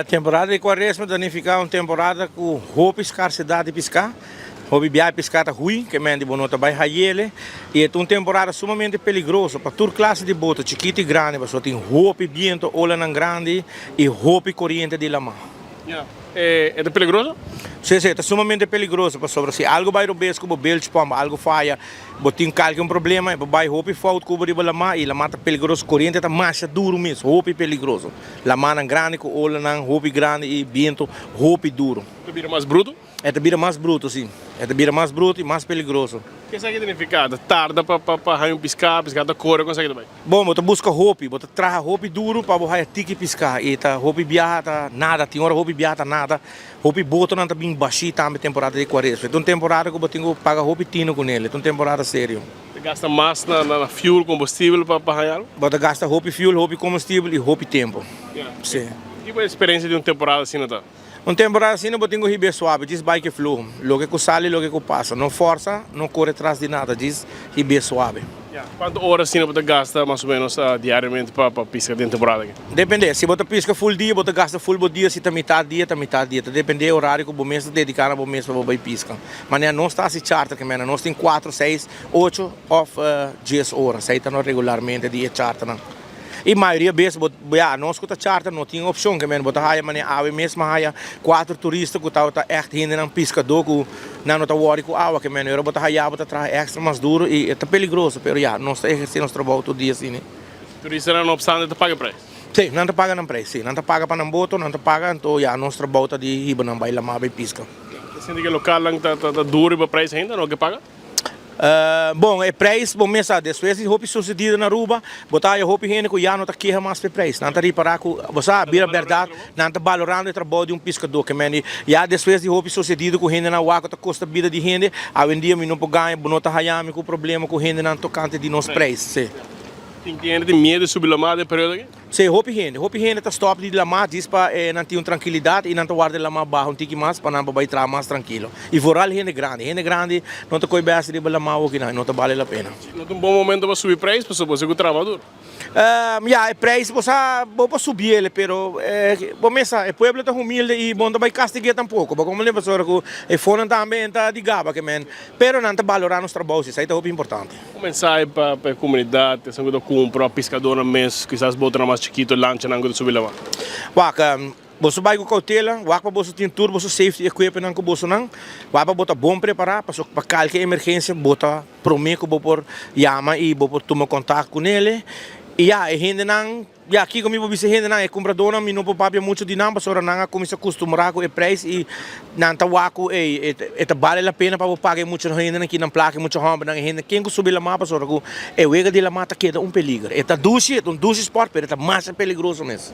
Temporada di Cuaresma ta nifica un temporada cu hopi scarsedad di pisca. Hopi biaha pisca ta hui, ke men di bo no ta bay hayele. Y e ta un temporada sumamente peligroso pa tur clase di boto, chikito y grandi, pasobra tin hopi biento, olanan grandi y hopi coriente di lama. Ya, e ta peligroso? Si, si, e ta sumamente peligroso pasobra si algo bay robes cu bo bilge pump, algo faya, bo tin kalke un problema, e por bay hopi fout cu bo riba lama y lama ta peligroso, coriente ta masha duro mes, hopi peligroso. Lamanan grandi ku olanan hopi grandi i bientu hopi duru. Ta bira mas brutu? E ta bira mas brutu, si. E ta bira mas brutu i mas peligroso. Ke esaki ta nifiká? Ta tarda pa pa haña un piská, piská ta kore, kon esaki ta bai? Bon, bo ta buska hopi, bo ta traha hopi duru pa bo haña tiki piská i ta hopi biaha ta nada, tin ora hopi biaha ta nada. Hopi botonan ta bin bashí tambe temporada di kuaresma. E ta un temporada ku bo tin ku paga hopi tinu kuné, e ta un temporada serio. Ta gasta mas na fuel, kombustibel pa haña algu? Bo ta gasta hopi fuel, hopi kombustibel i hopi tempu. Sí. Ki bo eksperensia di un temporada asina ta? Un temporada asina bo tin ku hib'é suabe, djis bai ku e fluho. Loke ku sali, loke ku pasa. No fòrsa, no kore tras di nada, djis hib'é suabe. Kuantu ora asina bo ta gasta mas o ménos diariamente pa piska den temporada aki? Depende, si bo ta piska full dia, bo ta gasta full bo dia, si ta mitad dia, ta mitad dia. Ta depende e horario ku bo mes ta dediká na bo mes pa bo bai piska. Manera nos ta hasi charter ke mena nos tin kuatro, seis, ocho òf dies ora. Esei ta no regularmente di e charternan. I mayoria bes bo ya nos ku ta charter no tin opshon ke mena bo ta haya manera awe mes mi a haya kuatro turista ku tabata ègt hendenan piskadó ku nan no ta wòri ku awa ke mena. Ora bo ta haya bo ta traha èkstra mas duro i e ta peligroso pero ya nos ta ehersé nos trabou tur dia asina. Turistanan no opstante ta paga e prijs? Sí, nan ta paga nan prijs, sí. Nan ta paga pa nan boto, nan ta paga, anto ya nos trabou ta di hiba nan bai lamá bai piska. Ta sinti ku e lokalnan ta ta duru riba prijs ainda, no ke paga? Bon, e prijs, bo mes sa, despues di hopi susedido na Aruba, bo ta haya hopi hende ku ya no ta keha mas pa e prijs. Nan ta ripará ku, bo sa, bira bèrdat, nan ta balorando e trabou di un piskadó. Ke men di, ya despues di hopi susedido ku hendenan wak ku ta kosta bida di hende, awendia mi no por gaña, bo no ta haya mi ku problema ku hendenan tokante di nos prijs, sí. Tin hende tin miedu di subi lamá den periodo aki? Sí, hopi hende. Hopi hende ta stòp di lamá djis pa nan tin un trankilidat i nan ta warda e lamá baha un tiki mas pa nan por bai traha mas trankilo. I vooral hende grandi. Hende grandi no ta koe bèsti riba lamá awoki nan, no ta bale la pena. No ta un bon momento pa subi preis pasobra bo si ku traha mas duru. Ya, e preis bo sa bo por subi el, pero bo mes sa e pueblo ta humilde i bo no ta bai kastig'é tampoko. Bo komo pasobra ku e fonan tambe e ta di gaba ke men, pero nan ta balorá nos trabou si, esei ta hopi importante. Un mensahe pa e komunidat, esun ku ta kumpra, piskadónan mes, kisas botonan mas chikito, lanchanan ku ta subi laman. Wak, boso bai ku koutela, wak pa boso tin tur boso safety equipmentnan ku bosonan, wak pa bo ta bon prepará, pasobra pa kalke emergensia bo ta promé ku bo por yama i bo por tuma kontak ku nele. I ya, e hendenan. Ya, kiko mi por bisa e hendenan? E kumpradónan mi no por papia muchu di nan pasobra nan a kuminsá kustumbrá ku e preis i nan ta wak ku ey, e ta bale la pena pa bo paga e muchu hendenan ki nan plaka, e muchu hòmbernan, e hende ken ku subi lamá pasobra ku e wega di lamá ta keda un peliger. E ta dushi, e ta un dushi spòrt pero e ta masha peligroso mes.